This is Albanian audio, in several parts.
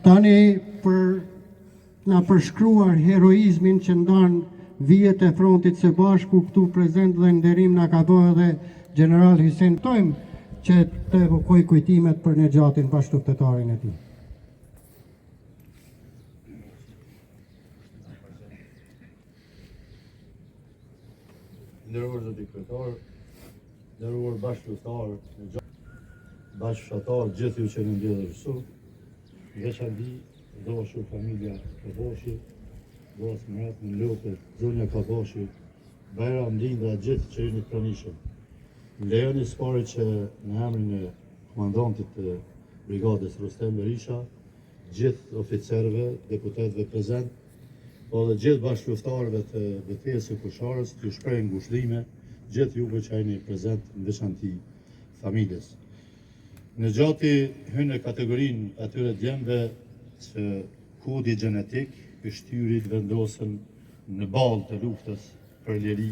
Tani për na përshkruar heroizmin që ndan vijet e frontit së bashku këtu prezent dhe nderim na ka bë edhe gjeneral Hysen Tojmë që të evokoj kujtimet për Nexhatin bashkëluftëtarin e tij. Nderuar zoti kryetar, nderuar bashkëluftëtar, bashkëfshatar, gjithë ju që jeni mbledhur sot, në veçanti dashur familja Kabashi, Bac Murat në Lopet, zonja Kabashi, Bajram Linda, gjithë që jeni të pranishëm. Më lejoni së pari që në emrin e komandantit të brigadës Rustem Berisha, gjithë oficerëve, deputetëve prezent, po edhe gjithë bashkëluftëtarëve të betejës së Kosharës, t'ju shpreh ngushëllime gjithë juve që jeni prezent në veçanti familjes. Nexhati hyn në kategorinë atyre djemve që kodi gjenetik i shtyri të vendosen në ballë të luftës për liri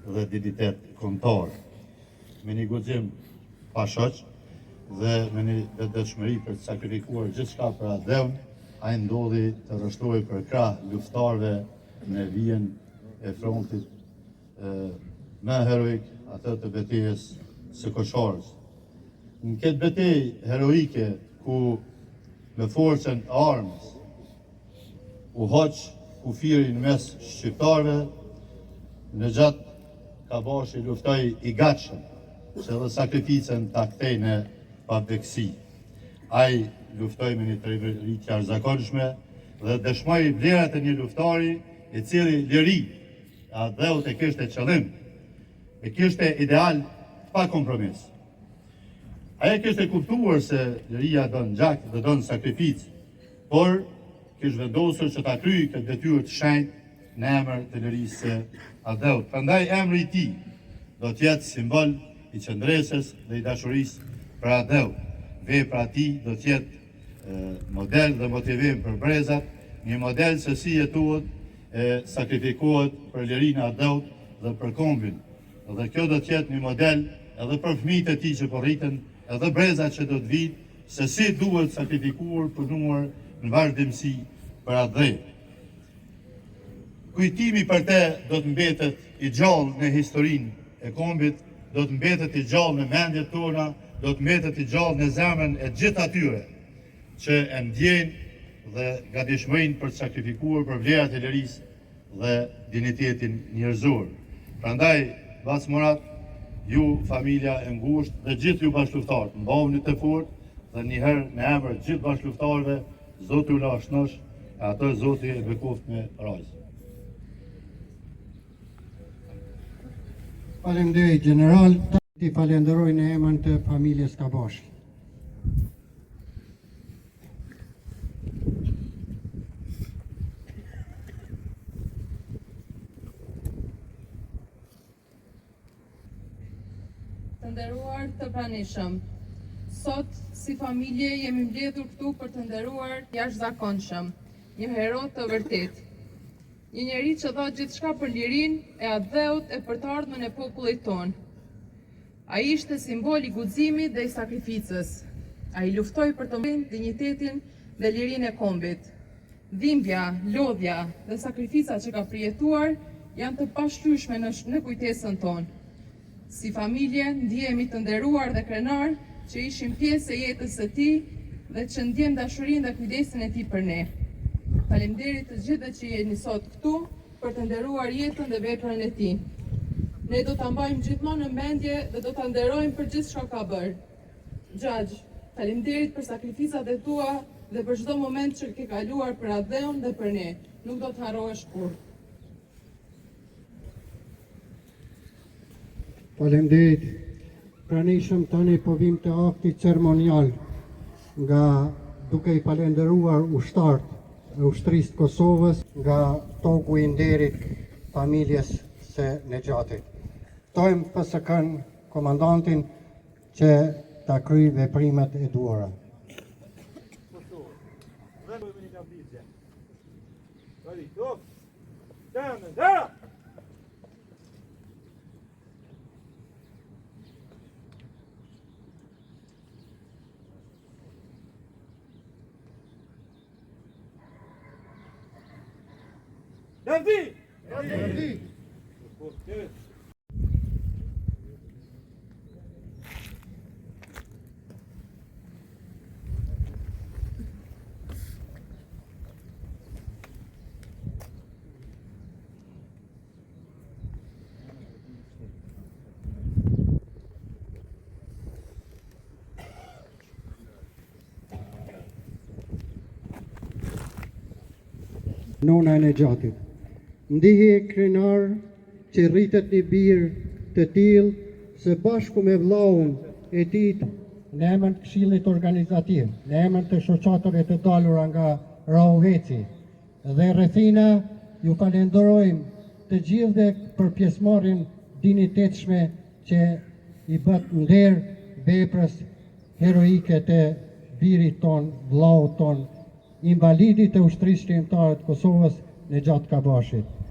dhe dinjitet kombëtar. Me një guxim pa shoq dhe me një vendosmëri për të sakrifikuar gjithçka për atdheun, ai ndodhi të rreshtohej përkrah luftëtarëve në vijën e frontit më heroik atë të betejës së Kosharës. Në këtë betejë heroike ku me forcën e armës u hoq kufiri në mes shqiptarëve, Nexhat Kabashi luftoi i gatshëm që edhe sakrificën ta kthej në pavdekësi. Ai luftoi me një trimëri të jashtëzakonshme dhe dëshmoi vlerat e një luftari i cili lirinë e atdheut e kishte qëllim, e kishte ideal të pa kompromis. Ai e kishte kuptuar se liria don gjak dhe don sakrificë, por kish vendosur që ta kryjë këtë detyrë të shenjtë në emër të lirisë së atdheut. Prandaj emri i tij do të jetë simbol i qëndresës dhe i dashurisë për atdheun. Vepra e tij do të jetë model dhe motivim për brezat, një model se si jetohet e sakrifikohet për lirinë e atdheut dhe për kombin. Dhe kjo do të jetë një model edhe për fëmijët e tij që po rriten, edhe brezat që do të vijnë, se si duhet sakrifikuar, punuar në vazhdimësi për atdhe. Kujtimi për te do të mbetet i gjallë në historinë e kombit, do të mbetet i gjallë në mendjet tona, do të mbetet i gjallë në zemrën e gjithë atyre që e ndjejnë dhe gatishmërinë për të sakrifikuar për vlerat e lirisë dhe dinjitetin njerëzor. Prandaj, Bac Murat, ju familja e ngushtë dhe gjithë ju bashkëluftëtarët, mbahuni të fortë dhe një herë në emër të gjithë bashkëluftëtarëve, Zoti u lashtë shnosh, e atë Zoti e bekoftë me rajzë. Faleminderit gjeneral, ti falenderoj në emër të familjes Kabashi. Të nderuar të pranishëm, sot si familje jemi mbledhur këtu për të nderuar jashtëzakonshëm, një hero të vërtetë. Një njeri që dha gjithçka për lirinë e atdheut e për të ardhmen e popullit tonë. Ai ishte simbol i guximit dhe i sakrificës. Ai luftoi për të mbrojtur dinjitetin dhe lirinë e kombit. Dhimbja, lodhja dhe sakrificat që ka përjetuar janë të pashlyeshme në në kujtesën tonë. Si familje, ndihemi të nderuar dhe krenarë që ishim pjesë e jetës së tij dhe që ndjemë dashurinë dhe kujdesin e tij për ne. Faleminderit të gjithëve që jeni sot këtu për të nderuar jetën dhe veprën e tij. Ne do ta mbajmë gjithmonë në mendje dhe do ta nderojmë për gjithçka ka bërë. Xhaxh, faleminderit për sakrificat e tua dhe për çdo moment që ke kaluar për atdheun dhe për ne. Nuk do të harrohesh kurrë. Faleminderit. Pranishëm tani po vim te akti ceremonial nga duke i falenderuar ushtarët e ushtrisë të Kosovës nga togu i nderit familjes së Nexhatit. Ftojmë FSK-n, komandantin që ta kryj veprimet e duhura. Ready, go! Down and down! Lavdi! Lavdi! Lavdi! Nona e Nexhatit. Ndihi krenar që rritet një bir të tillë së bashku me vllaun e tij në emër të Këshillit Organizativ, në emër të shoqatave të dalura nga Rahoveci dhe rrethina, ju falenderojmë të gjithëve për pjesëmarrjen dinjitetshme që i bëtë nder veprës heroike të birit tonë, vllaut tonë, invalidit të Ushtrisë Çlirimtare të Kosovës, Nexhat Kabashit.